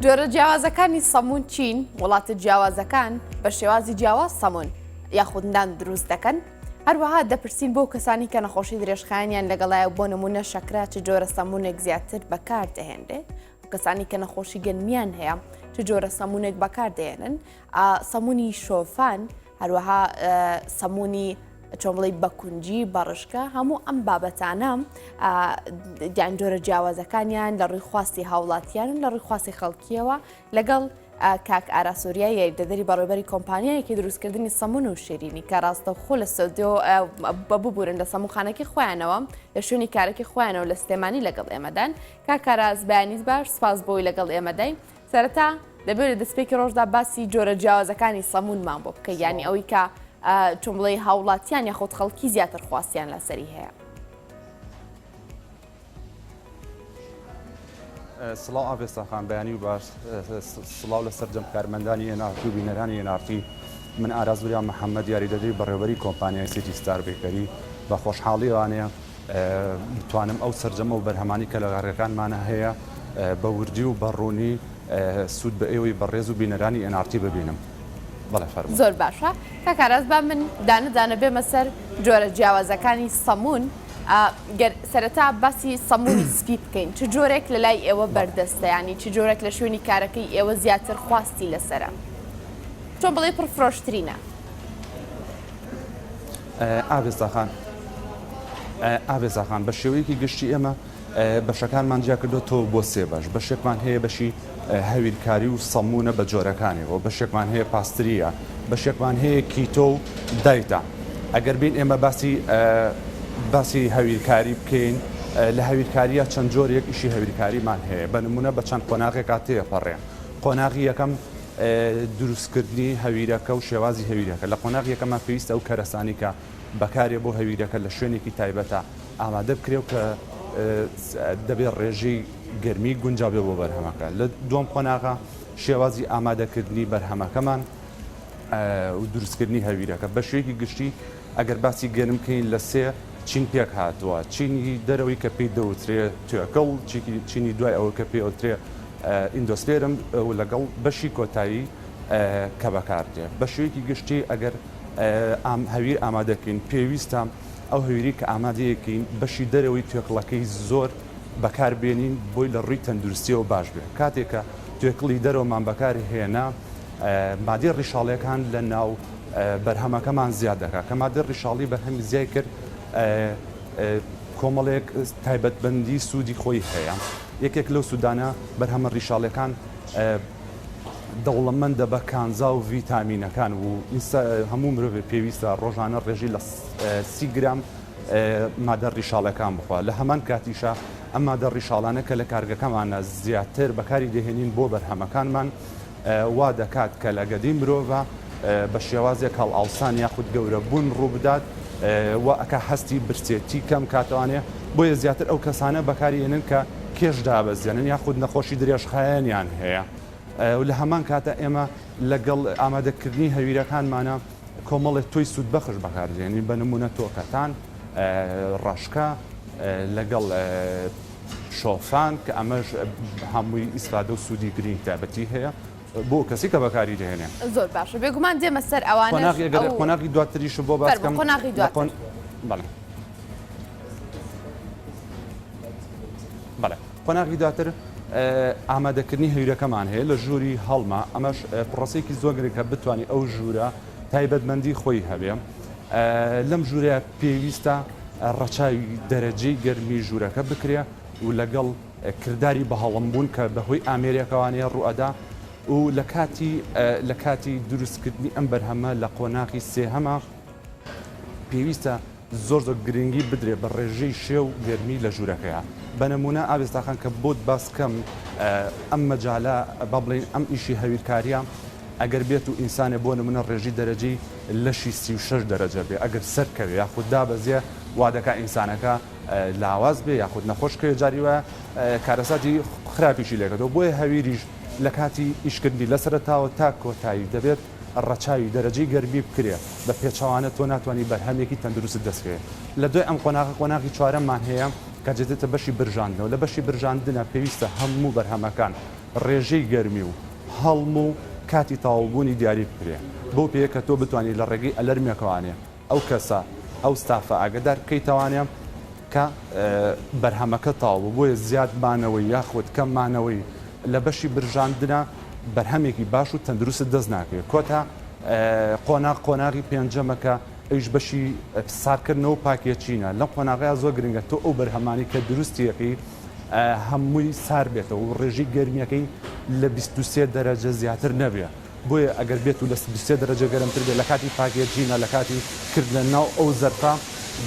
جۆرە جیاوازەکانی سەموون چین؟ وڵاتە جیاوازەکان بە شێوازی جیاواز سەموون یاخود نان دروست دەکەن؟ هەروەها دەپرسین بۆ کەسانی کە نەخۆشی درێژخایەنیان لەگەڵایە و بۆ نمونە شەکرە چ جۆرە سەمونێک زیاتر بەکار دەهێنرێت کەسانی کە نەخۆشی گەنمیان هەیە چ جۆرە سەمونێک بەکار دەهێنن سەمونی شۆفان هەروەها سەمونی چۆن بڵێی بە کونجی بەڕشکە هەموو ئەم بابەتانە دیان جۆرە جیاوازەکانیان لە ڕووی خواستی هاوڵاتیان و لە ڕووی خواستی خەڵکیەوە لەگەڵ کاک ئاراسۆریا یاریدەدەری بەڕێوبەری کۆمپانیایەکی دروستکردنی سەمون و شیرینی کە ڕاستەوخۆ لە ستۆدیۆ بە ببورن لە سەمونخانەکەی خۆیانەوە لە شوێنی کارەکەی خۆیانەوە لە سلێمانی لەگەڵ ئێمەدان کاک ئاراس بەیانیت باش سپاس بۆی لەگەڵ ئێمەدای سەرەتا دەبێت لە دەستپێکی ڕۆژدا باسی جۆرە جیاوازەکانی سەمونمان بۆ بکەی یانی ئەوەی کە چۆن بڵێی هاوڵاتیان یاخود خەڵکی زیاتر خواستیان لەسەری هەیە. سڵاو ئاڤێستا خان بەیانی و باش سڵاو لە سەرجەم کارمەندانی NRT و بینەرانی NRT من ئاراس وریا محەممەد یاریدەدەری بەڕێوەبەری کۆمپانیای سیتی ستار بێکەری بە خۆشحاڵیەوانەیە بتوانم ئەو سەرجەم ئەو بەرهەمانەی کە لە کارگەکانمانە هەیە بە وردی و بە ڕوونی سوود بە ئێوەی بەڕێز و بینەرانی NRT ببینم. بەڵێ فەرموو. زۆر باشە کاک ئاراس با من دانە دانە بێمە سەر جۆرە جیاوازەکانی سەموون گەر سەرەتا باسی سەموونی سپی بکەین چ جۆرێک لە لای ئێوە بەردەستە یانی چ جۆرێک لە شوێنی کارەکەی ئێوە زیاتر خواستی لەسەرە چۆن بڵێی پڕفرۆشترینە؟ ئاڤێستا خان ئاڤێستا خان بە شێوەیەکی گشتی ئێمە بەشەکانمان جیا کردوێتەوە بۆ سێ بەش بەشێکمان هەیە بەشی هەویرکاری و سەمونە بە جۆرەکانیەوە بەشێکمان هەیە pastry یە بەشێکمان هەیە keto و diet ە ئەگەر بین ئێمە باسی باسی هەویرکاری بکەین لە هەویرکاریە چەند جۆرێک ئیشی هەویرکاریمان هەیە بە نمونە بە چەند قۆناغێکا تێپەڕێ قۆناغی یەکەم دروستکردنی هەویرەکە و شێوازی هەویرەکە، لە قۆناغی یەکەما پێویستە ئەو کەرەسانەی کە بەکارێ بۆ هەویرەکە لە شوێنێکی تایبەتا ئامادە بکرێ و کە دەبێ ڕێژەی گەرمی گونجاو بێ بۆ بەرهەمەکە. لە دووەم قۆناغا شێوازی ئامادەکردنی بەرهەمەکەمان و دروستکردنی هەویرەکە. بە شێوەیەکی گشتی ئەگەر باسی گەنم بکەین لە سێ چین پێک هاتووە، چینی دەرەوەی کە پێی دەوترێ توێکڵ، چینی دوای ئەوە کە پێی ئەوترێ ئیندۆسپێرم و لەگەڵ بەشی کۆتایی کە بەکاردێ. بە شێوەیەکی گشتی ئەگەر هەویر ئامادە کەین پێویستە ئەو هەویرەی کە ئامادەیەکەین بەشی دەرەوەی توێکڵەکەی زۆر بەکار بێنین بۆی لە ڕووی تەندروستیەوە باش بێ. کاتێک کە توێکڵی دەرەوەمان بەکار هێنا مادەی ڕیشاڵیەکان لە ناو بەرهەمەکەمان زیاد دەکات. کە مادەی ڕیشاڵی بەرهەمی زیای کرد کۆمەڵێک تایبەتمەندی سوودی خۆی هەیە. یەکێک لەو سوودانە بەرهەمە ڕیشاڵیەکان دەوڵەمەندە بە کانزا و ڤیتامینەکان و هەموو مرۆڤێ پێویستە ڕۆژانە ڕێژەی لە 30 گرام مادە ڕیشاڵەکان بخوا لە هەمان کاتیشا ئەم مادە ڕیشاڵانە کە لە کارگەکەمانە زیاتر بەکاری دەهێنین بۆ بەرهەمەکانمان وا دەکات کە لە گەدەی مرۆڤا بە شێوازێک هەڵئاوسان یاخود گەورەبوون ڕووبدات وا ئەکا هەستی برسێتی کەم کاتەوانێ بۆیە زیاتر ئەو کەسانە بەکاری ئێنن کە کێش دابەزێنن یاخود نەخۆشی درێژخایەنیان هەیە و لە هەمان کاتە ئێمە لەگەڵ ئامادەکردنی هەویرەکانمانە کۆمەڵێک تۆی سوودبەخش بەکاردێنین بە نمونە تۆکەتان ڕەشکە لەگەڵ شۆفان کە ئەمەش هەمووی ئیسفادە و سوودی گرینگ تایبەتی هەیە بۆ کەسی کە بەکاری دەهێنێ. زۆر باشە بێگومان دێمە سەر ئەوانەش قۆناغی ئەگەر ئەو قۆناغی دواتریشت بۆ باس فەرموو کەم قۆناغی لە دواتر. قۆن بەڵێ بەڵێ قۆناغی دواتر ئامادەکردنی هەویرەکەمان هەیە لە ژووری هەڵمە ئەمەش پرۆسەیەکی زۆر گرنگە کە بتوانی ئەو ژوورە تایبەتمەندی خۆی هەبێ لەم ژوورەیە پێویستە ڕەچاوی دەرەجەی گەرمی ژوورەکە بکرێ و لەگەڵ کرداری بەهەڵمبوون کە بەهۆی ئامێرێکەوانەیە ڕووئەدا و لە کاتی لە کاتی دروستکردنی ئەم بەرهەمە لە قۆناغی سێهەما پێویستە زۆر زۆر گرنگی بدرێ بە ڕێژەی شێ و گەرمی لە ژوورەکەیا بە نموونە ئاوێستا خان کە بۆت باس کەم ئەم مەجالە با بڵێین ئەم ئیشی هەویرکاریە ئەگەر بێت و ئینسانێ بۆ نمونە ڕێژەی دەرەجەی لەشی 36 دەرەجە بێ ئەگەر سەر کەوێ یاخود دابەزێ وا دەکا ئینسانەکە لاواز بێ یاخود نەخۆش کەوێ جاری وایە کارەساتی خراپیشی لێکەوتەوە بۆیە هەویریش لە کاتی ئیشکردنی لە سەرەتاوە تا کۆتایی دەبێت ڕەچاوی دەرەجەی گەرمی بکرێ بە پێچەوانە تۆ ناتوانی بەرهەمێکی تەندروستت دەست کەوێ لە دوای ئەم قۆناغە قۆناغی چوارەممان هەیە کە دێتە بەشی برژاندنەوە لە بەشی برژاندنە پێویستە هەموو بەرهەمەکان. ڕێژەی گەرمی و هەڵم و کاتی تەواوبوونی دیاری بکرێ بەو پێیە کە تۆ بتوانی لە ڕێگەی ئەلەرمێکەوانێ ئەو کەسە ئەو ستافە ئاگەدار بکەیتەوانێ کە بەرهەمەکە تەواو بوو بۆیە زیاد مانەوەی یاخود کەم مانەوەی لە بەشی برژاندنا بەرهەمێکی باش و تەندروستت دەست ناکەوێت کۆتا قۆناغ قۆناغی پێنجەمە کە ئەویش بەشی سارکردنەوە و پاکێچینە لەم قۆناغەیا زۆر گرنگە تۆ ئەو بەرهەمانەی کە دروستی ئەکەی هەمووی سار بێتەوە و ڕێژەی گەرمیەکەی لە 23 دەرەجە زیاتر نەبێ بۆیە ئەگەر بێت و لە 23 دەرەجە گەرمتر بێت لە کاتی packaging ە لە کاتی کردنە ناو ئەو زەرفە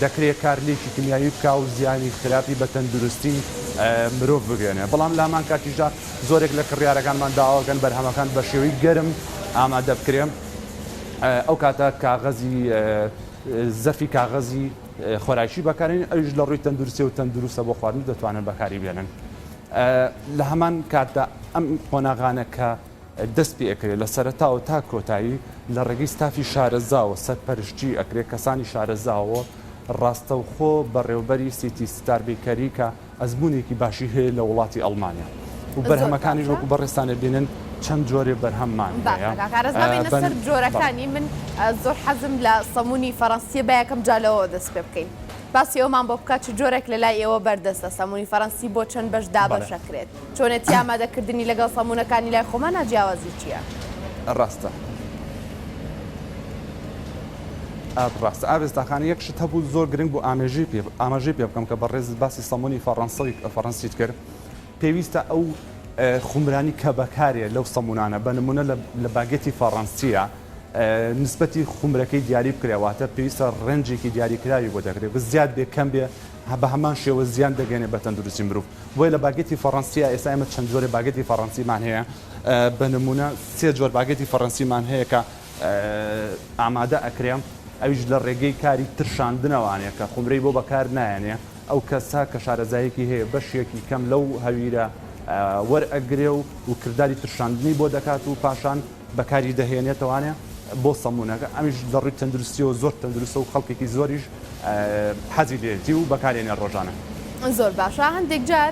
دەکرێت کارلێکی کیمیاوی بکا و زیانی خراپی بە تەندروستی مرۆڤ بگەێنێ بەڵام لامان کاتیشدا زۆرێک لە کڕیارەکانمان داواکەن بەرهەمەکان بە شێوەی گەرم ئامادە بکرێن ئەو کاتە کاغەزی زەرفی کاغەزی خۆراکی بەکارێن ئەویش لە ڕووی تەندروستی و تەندروستە بۆ خواردن دەتوانن بەکاری بێنن لە هەمان کاتدا ئەم قۆناغانە کە دەست پێ ئەکرێت لە سەرەتاوە تا کۆتایی لە ڕێگەی ستافی شارەزاوە سەرپەرشتی ئەکرێت کەسانی شارەزاوە ڕاستەوخۆ بەڕێوبەری سیتی ستار بەیکەری کە ئەزموونێکی باشی هەیە لە وڵاتی ئەڵمانیا و زۆر بەرهەمەکانیش باشە. وەکو بەڕێزتان ئەبینن چەند جۆرێ بەرهەممان باشە هەیە کاک ئاراس با بێینە بەن سەر بەڵێ. جۆرەکانی من زۆر حەزم لە سەموونی فەرەنسیە با یەکەم جار لەوەوە دەست پێ بکەین باسی ئەومان بۆ بکە چ جۆرێک لە لای ئێوە بەردەستە سەموونی فەرەنسی بۆ چەند بەش بەڵێ. دابەش ئەکرێت چۆنێتی ئامادەکردنی لەگەڵ سەموونەکانی لای خۆمانا جیاوازی چییە؟ ڕاستە. ڕاستە ئاڤێستا خان یەک شت هەبوو زۆر گرنگ بوو ئامێژەی پێ ئاماژەی پێ بکەم کە بەڕێزت باسی سەمونی فەڕەنسەی فەڕەنسیت کرد پێویستە ئەو خومرانی کە بەکارێ لەو سەمونانە بە نمونە لە باگێتی فەڕەنسیە نسبەتی خومرەکەی دیاری بکرێ واتە پێویستە ڕێنجێکی دیاریکراوی بۆ دەکرێت زیاد بێ کەم بێ بە هەمان شێوە زیان دەگەێنێ بە تەندروستی مرۆڤ بۆیە لە باگێتی فەڕەنسیە ئێستا ئێمە چەند جۆرێ باگێتی فەڕەنسیمان هەیە بە نمونە سێ جۆر باگێتی فەڕەنسیمان هەیە کە ئامادە ئەکرێ ئەویش لە ڕێگەی کاری ترشاندنەوانێ کە خومرەی بۆ بەکار نایەنێ ئەو کەسە کە شارەزایەکی هەیە بەشێکی کەم لەو هەویرە وەرئەگرێ و و کرداری ترشاندنی بۆ دەکات و پاشان بەکاری دەهێنێتەوانێ بۆ سەمونەکە ئەمیش لە ڕووی تەندروستیەوە زۆر تەندروستە و خەڵکێکی زۆریش حەزی لێیەتی و بەکارێنێ ڕۆژانە. زۆر باشە هەندێک جار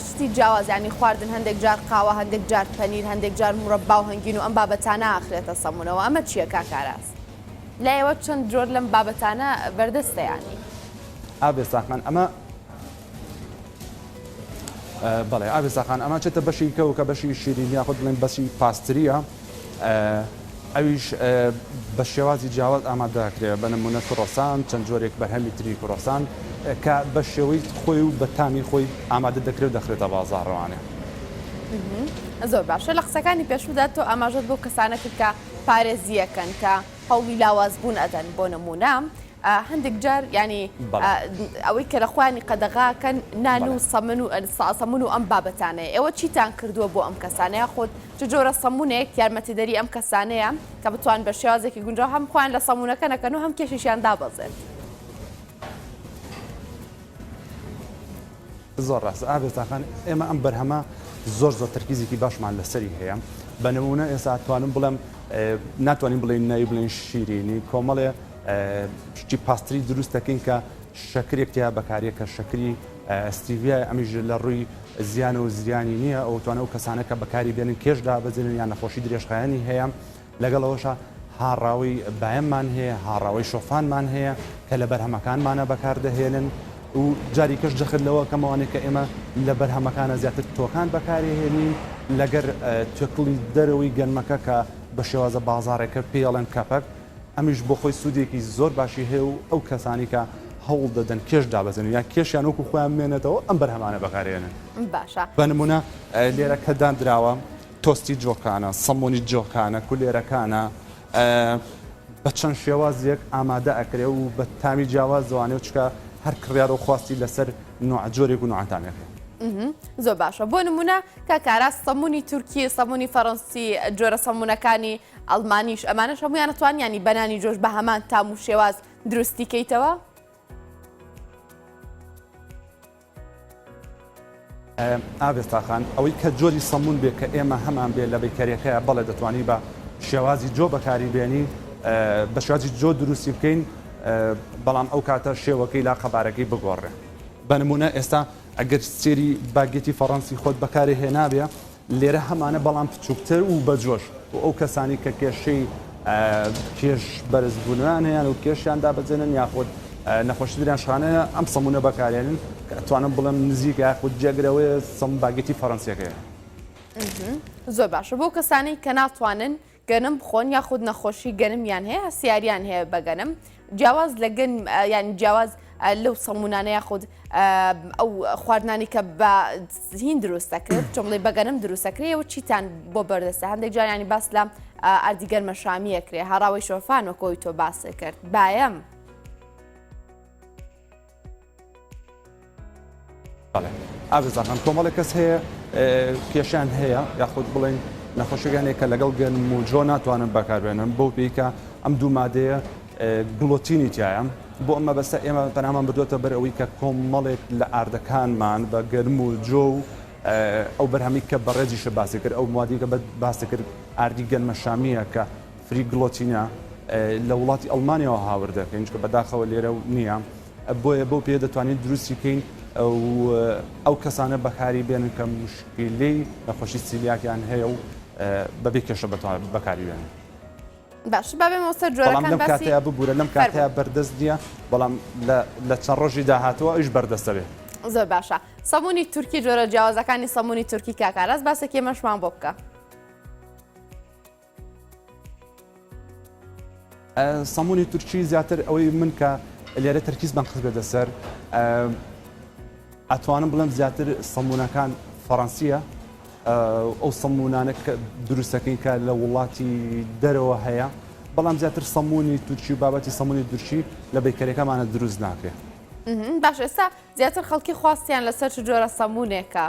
شتی جیاواز یانی خواردن هەندێک جار قاوە هەندێک جار پەنیر هەندێک جار مڕەبا و هەنگوین و ئەم بابەتانە ئاخرێتە سەمونەوە ئەمە چییە کاک ئاراس؟ لای ئێوە چەند جۆر لەم بابەتانە بەردەستە یانی؟ ئاڤێستا خان ئەمە بەڵێ ئاڤێستا خان ئەمە چێتە بەشی کەو کە بەشی شیرین یاخود بڵێن بەشی pastry یە ئەویش بە شێوازی جیاواز ئامادە ئەکرێ، بە نموونە کڕۆسان، چەند جۆرێک بەرهەمی تری کڕۆسان کە بە شێوەی خۆی و بە تامی خۆی ئامادە دەکرێ و دەخرێتە بازاڕەوانێ. زۆر باشە لە قسەکانی پێشوودا تۆ ئاماژەت بەو کەسانە کرد کە پارێزییەکەن کە هەوڵی لاوازبوون ئەدەن بۆ نموونە هەندێک جار یانی ئەوەی کە لە خۆیانی قەدەغاکەن نان و سەمن و سەمون و ئەم بابەتانەیە ئێوە چیتان کردووە بۆ ئەم کەسانە یاخود چ جۆرە سەمونێک یارمەتیدەری ئەم کەسانەیە کە بتوان بە شێوازێکی گونجاو هەم خۆیان لە سەمونەکە نەکەن و هەم کێشیشیان دابەزێت؟ زۆر ڕاستە ئاڤێستا خان ئێمە ئەم بەرهەمە زۆر زۆر تەرکیزێکی باشمان لەسەری هەیە بە نمونە ئێستا توانم بڵێم ناتوانین بڵێن ناوی بڵێن شیرینی کۆمەڵێ شتی pastry دروست دەکەین کە شەکرێک تیا بەکارێ کە شەکری stevia ئەمیش لە ڕووی زیان و زیانی نییە ئەوتوانە ئەو کەسانە کە بەکاری بێنن کێش دابەزێنن یان نەخۆشی درێژخایەنی هەیە لەگەڵ ئەوەشا هاڕاوەی بایەممان هەیە، هاڕاوەی شۆفانمان هەیە کە لە بەرهەمەکانمانە بەکاردەهێنن و جاری کەش جەخت لەوە کەمەوانێ کە ئێمە لە بەرهەمەکانە زیاتر تۆکان بەکارێهێنین لەگەر توێکڵی دەرەوەی گەنمەکە کە بە شێوازە بازاڕێکە پێی ئەڵێن کەپەک ئەمیش بۆ خۆی سوودێکی زۆر باشی هەیە و ئەو کەسانی کە هەوڵ دەدەن کێش دابەزێنن یان کێشیان وەکو خۆیان بمێنێتەوە ئەم بەرهەمانە بەکارێنن. باشە. بە نمونە لێرە کە داندراوە تۆستی جۆکانە، سەمونی جۆکانە، کولێرەکانە بە چەند شێوازێک ئامادە ئەکرێ و بە تامی جیاوازەوانێ و چکە هەر کڕیار و خواستی لەسەر نوع جۆرێک و نوع تامێک هەیە. زۆر باشە بۆ نمونە کاک ئاراس سەمونی تورکی سەمونی فەڕەنسی جۆرە سەمونەکانی ئەڵمانیش ئەمانەش هەموویان ئەتوانیانی بە نانی جۆش بە هەمان تام و شێواز دروستی کەیتەوە؟ ئاڤێستا خان، ئەوەی کە جۆری سەموون بێ کە ئێمە هەمان بێ لە bakery یەکەیا بەڵێ دەتوانی بە شێوازی جۆ بەکاری بێنی بە شێوازی جۆ دروستی بکەین بەڵام ئەو کاتە شێوەکەی لا قەبارەکەی بگۆڕێ بە نمونە ئێستا ئەگەر سێری باگێتی فەڕەنسی خۆت بەکارێ هێنابێ. لێرە هەمانە بەڵام بچووکتر و بەجۆش و ئەو کەسانی کە کێشەی کێش بەرزبوونەوەیان هەیە و کێشیان دابەزێنن یاخود نەخۆشی درێژخانەیە ئەم سەمونە بەکارێنن کە ئەتوانم بڵێم نزیک یاخود جێگرەوەی سەم باگێتی فەڕەنسیەکەیە. زۆر باشە بۆ کەسانی کە ناتوانن گەنم بخۆن یاخود نەخۆشی گەنمیان هەیە هەستیاریان هەیە بە گەنم جیاواز لە گەنم یان جیاواز لەو سەمونانە یاخود ئەو خواردنانی کە بە هین دروست دەکرێت چۆن بڵێ بە گەنم دروست دەکرێت و چیتان بۆ بەردەستە هەندێک جارانی باس لە ئاردی گەرمە شامیە کرێ هاڕاوەی شۆفان وەکۆی تۆ باس کرد باەم بەڵێ ئازیزان کۆمەڵێک کەس هەیە کێشیان هەیە یاخود بڵێن نەخۆشیەکان هەیە کە لەگەڵ گەنم و جۆ ناتوانن بەکاربێنن بەو پێی کە ئەم دوو مادەیە گلۆتینی تایە بۆ ئەم مەبەستە ئێمە پەنامان بردوێتە بەر ئەوەی کە کۆمەڵێک لە ئاردەکانمان بە گەرم و جۆ و ئەو بەرهەمی کە بەڕێزیشە باسی کرد ئەو موادی کە باسی کرد ئاردی گەنمە شامیە کە free gluten ە لە وڵاتی ئەڵمانیاوە هاوردەکەین چونکە بەداخەوە لێرە نییە بۆیە بەو پێیە دەتوانین دروستی بکەین و ئەو کەسانە بەکاری بێنن کە مشکلەی نەخۆشی سیلیاکیان هەیە و بەبێ کێشە بەکاری بێنن. باش با بێمەوە سەر بەڵام جۆرەکان لەم باسی کاتەیا ببورە لەم فەرموو. کاتەیا بەردەست نییە بەڵام لە لە چەند ڕۆژی داهاتووە ئەویش بەردەستە بێ. زۆر باشە سەمونی تورکی جۆرە جیاوازەکانی سەمونی تورکی کاک ئاراس باسێکی ئێمەشمان بۆ بکە. سەمونی تورکی زیاتر ئەوەی من کە لێرە تەرکیزمان خستبێتە سەر ئەتوانم بڵێم زیاتر سەمونەکان فەڕەنسیە ئەو سەمونانە کە دروستەکەین کە لە وڵاتی دەرەوە هەیە بەڵام زیاتر سەمونی تورکی و بابەتی سەمونی تورکی لە bakery ەکەمانە دروست ناکرێت. باش ئێستا زیاتر خەڵکی خواستیان لەسەر چ جۆرە سەمونێکە؟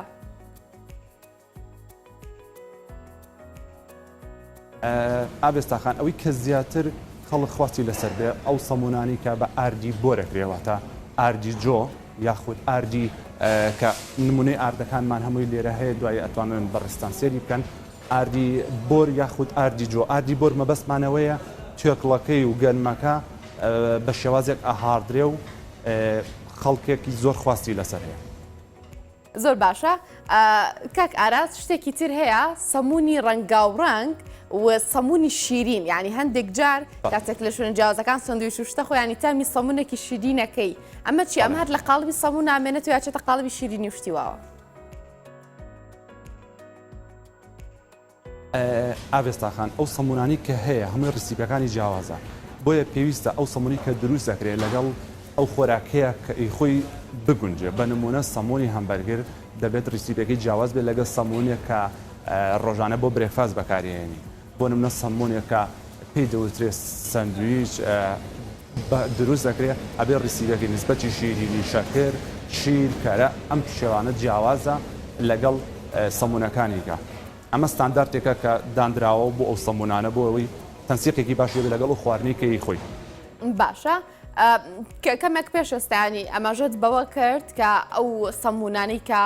ئاڤێستا خان، ئەوەی کە زیاتر خەڵک خواستی لەسەر بێ ئەو سەمونانەی کە بە ئاردی بۆر ئەکرێ واتە ئاردی جۆ یاخود ئاردی کە نمونەی ئاردەکانمان هەمووی لێرە هەیە دوایی ئەتوانن بەڕێزتان سێری بکەن ئاردی بۆر یاخود ئاردی جۆ ئاردی بۆر مەبەستمانەوەیە توێکڵەکەی و گەنمەکە بە شێوازێک ئەهاڕدرێ و خەڵکێکی زۆر خواستی لەسەر هەیە. زۆر باشە کاک ئاراس شتێکی تر هەیە سەمونی ڕەنگاوڕەنگ و سەمونی شیرین یعنی هەندێک جار کاتێک لە شوێنە جیاوازەکان سندویش و شتە خۆیانی تامی سەمونێکی شیرینەکەی ئەمە چی ئەمە هەر لە قاڵبی سەمون نامێنێت و یاچێتە قاڵبی شیرینی و شتی واوە. ئاڤێستا خان، ئەو سەموونانەی کە هەیە هەمووی recipe ەکانی جیاوازە، بۆیە پێویستە ئەو سەموونەی کە دروست دەکرێت لەگەڵ ئەو خۆراکەیە کە ئی خۆی بگونجێ، بە نموونە سەموونی هەمبەرگر دەبێت recipe ەکەی جیاواز بێت لەگەڵ سەموونێک کە ڕۆژانە بۆ breakfast بەکاری هێنی، بۆ نموونە سەموونێک کە پێی دەوترێت سەندویچ دروست دەکرێت ئەبێ recipe ەکەی نسبەتی شیرینی، شەکر، شیر، کەرە ئەم شێوانە جیاوازە لەگەڵ سەموونەکانی کە. ئەمە ستاندارتێکە کە داندراوە بۆ ئەو سەموونانە بۆ ئەوەی تەنسیقێکی باشی هەبێت لەگەڵ ئەو خواردنەی کە ئی خۆی. باشە کەمێک پێش ئێستانی ئاماژەت بەوە کرد کە ئەو سەموونانەی کە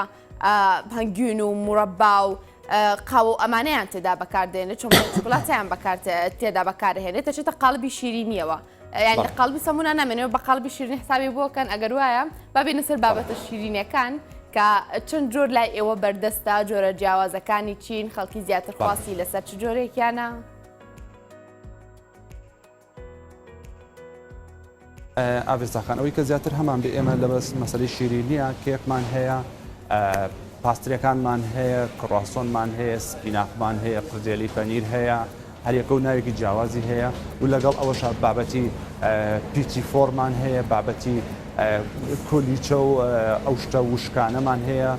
هەنگوین و مورەبا و قاوە و ئەمانەیان تێدا بەکاردێنێت چۆن شوکولاتیان بەکار تێدا بەکارهێنێت دەچێتە قاڵبی شیرینیەوە یان لە قاڵبی سەمونا نامێنەوە بە قاڵبی شیرینی حسابی بۆکەن ئەگەر وایە با بێینە سەر بابەتە شیرینەکان کە چەند جۆر لای ئێوە بەردەستە جۆرە جیاوازەکانی چین خەڵکی زیاتر خواستی لەسەر چ جۆرێکیانە؟ ئاڤێستا خان ئەوەی کە زیاتر هەمان بێ ئێمە لە بەس مەسەلەی شیرینیە کێکمان هەیە pastry ەکانمان هەیە کڕاسۆنمان هەیە سپیناخمان هەیە قردێلی پەنیر هەیە هەریەکە و ناوێکی جیاوازی هەیە و لەگەڵ ئەوەشا بابەتی پیتی فۆرمان هەیە بابەتی کۆلیچە و ئەو شتە وشکانەمان هەیە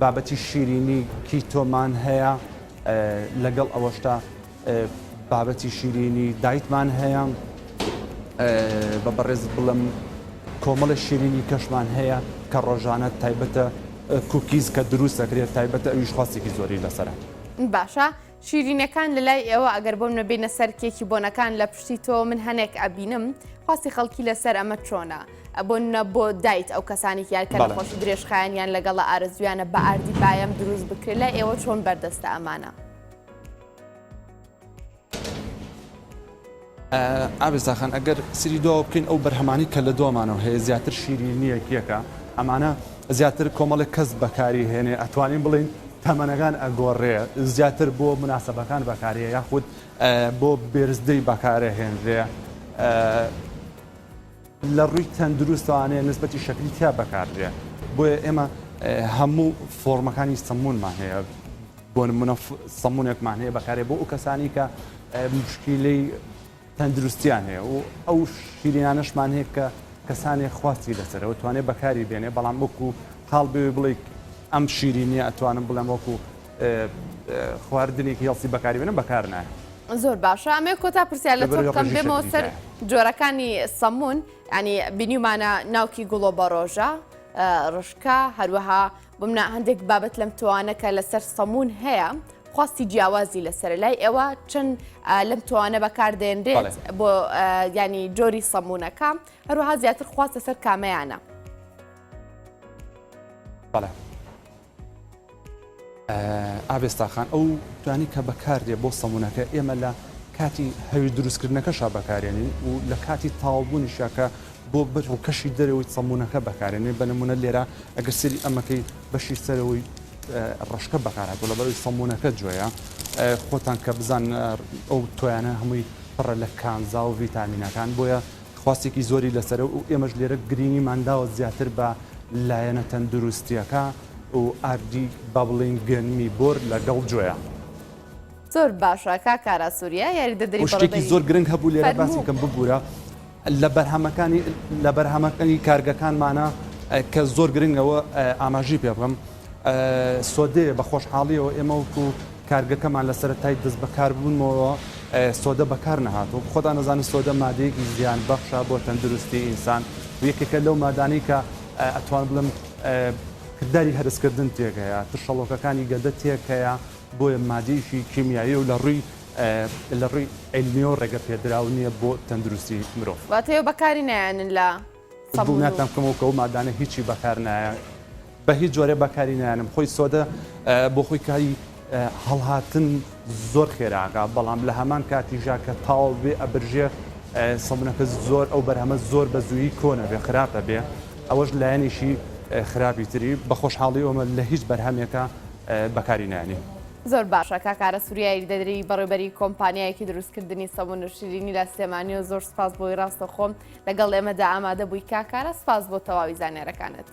بابەتی شیرینی keto مان هەیە لەگەڵ ئەوەشتا بابەتی شیرینی diet مان هەیە بە بەڕێز بڵم کۆمەڵە شیرینی کەشمان هەیە کە ڕۆژانە تایبەتە cookies کە دروست دەکرێت تایبەتە ئەویش خواستێکی زۆری لەسەرە. باشە شیرینەکان لەلای ئێوە ئەگەر بۆم نەبینە سەر کێکی بۆنەکان لە پشتی تۆ من هەنێک ئەبینم خواستی خەڵکی لەسەر ئەمە چۆنە بۆ نە بۆ diet ئەو کەسانی یان کە نەخۆشی درێژخایەنیان لەگەڵە ئارەزویانە بە ئاردی بایەم دروست بکرێت لای ئێوە چۆن بەردەستە ئەمانە؟ ئاڤێستا خان ئەگەر سری دواوە بکەین ئەو بەرهەمانی کە لە دوامانەوە هەیە زیاتر شیرینیەکیەکە ئەمانە زیاتر کۆمەڵێک کەس بەکاری هێنێ ئەتوانین بڵین. تەمەنەکان ئەگۆڕێ زیاتر بۆ مناسبەکان بەکارێ یاخود بۆ birthday بەکارەهێنرێ لە ڕووی تەندروستەوانەیە نسبەتی شەکری تیا بەکاردێ بۆیە ئێمە هەموو فۆرمەکانی سەمونمان هەیە بۆ نمونە سەمونێکمان هەیە بەکارێ بۆ ئەو کەسانی کە مشکیلەی تەندروستیان هەیە و ئەو شیرینانەشمان هەیە کە کەسانێک خواستی لەسەرەوە توانێت بەکاری بێنێ بەڵام وەکو قاڵ بێ بڵێ ئەم شیرینیە ئەتوانم بڵێم وەکو خواردنێکی healthy بەکاری بێنم بەکار نایە. زۆر باشە ئەمەوێ کۆتا پرسیار لە تۆ بکەم بێمەوە سەر جۆرەکانی سەمون ینی بینیومانە ناوکی گوڵۆ بە ڕۆژە ڕشکە هەروەها بمنا هەندێک بابەت لەم توانە کە لەسەر سەمون هەیە خواستی جیاوازی لەسەر لای ئێوە چەند لەم توانە بەکاردێنرێت بۆ ینی جۆری سەمونەکە هەروەها زیاتر خواست لەسەر کامەیانە. بەڵێ. ئاڤێستا خان، ئەو توانی کە بەکاردێ بۆ سەمونەکە ئێمە لە کاتی هەویر دروستکردنەکەشا بەکارێنین و لە کاتی تەواوبوونیشا کە بۆ بەر ڕووکەشی دەرەوەی سەمونەکە بەکارێنین بە نمونە لێرە ئەگەر سەیری ئەمەکەی بەشی سەرەوەی ڕەشکە بەکارهاتووە لەبەرئەوەی سەمونەکە جۆیە خۆتان کە بزان ئەو تۆیانە هەمووی پڕە لە کانزا و ڤیتامینەکان بۆیە خواستێکی زۆری لەسەرە و ئێمەش لێرە گرینگیمان داوە زیاتر بە لایەنە تەندروستییەکە و ئاردی با بڵێین گەنمی بۆر لەگەڵ جۆیە. زۆر باشە کاک کارا سوریا یاریدەدەری و شتێکی بەڕێوەبەری زۆر گرنگ هەبوو لێرە باسی فەرموو. بکەم ببورە لە بەرهەمەکانی لە بەرهەمەکانی کارگەکانمانە کە زۆر گرنگەوە ئاماژەی پێ بکەم سۆدەیە بە خۆشحاڵیەوە ئێمە وەکو کارگەکەمان لە سەرەتای دەست بەکاربوونمەوە سۆدە بەکار نەهاتوو خۆتان ئەزانن سۆدە مادەیەکی زیان بەخشە بۆ تەندروستی ئینسان و یەکێکە لەو مادانەی کە ئەتوان بڵێم کرداری هەرسکردن تێک هەیە ترشەڵۆکەکانی گەدە تێک هەیە بۆیە مادەیەکی کیمیایی و لە ڕووی لە ڕووی عیلمیەوە ڕێگە پێدراو نییە بۆ تەندروستی مرۆڤ. واتە ئێوە بەکاری نایەنن لە سەمون و. دڵنیاتان بکەمەوە کە ئەو مادانە هیچی بەکار نایە بە هیچ جۆرێ بەکاری نایەنم خۆی سۆدە بۆ خۆی کاری هەڵهاتن زۆر خێراکە بەڵام لە هەمان کاتیشا کە تاو بێ ئەبرژێ سەمونەکە زۆر ئەو بەرهەمە زۆر بە زوویی کۆنە بێ خراپە بێ ئەوەش لایەنێکی خراپی تری بە خۆشحاڵی ئەومە لە هیچ بەرهەمێکە بەکاری نایەنین. زۆر باشە کاک ئارە سوریا یاریدەدەری بەڕێوبەری کۆمپانیایەکی دروستکردنی سەمون و شیرینی لە سلێمانیەوە زۆر سپاس بۆی ڕاستەوخۆ لەگەڵ ئێمەدا ئامادە بووی کاک ئارە سپاس بۆ تەواوی زانیارەکانت.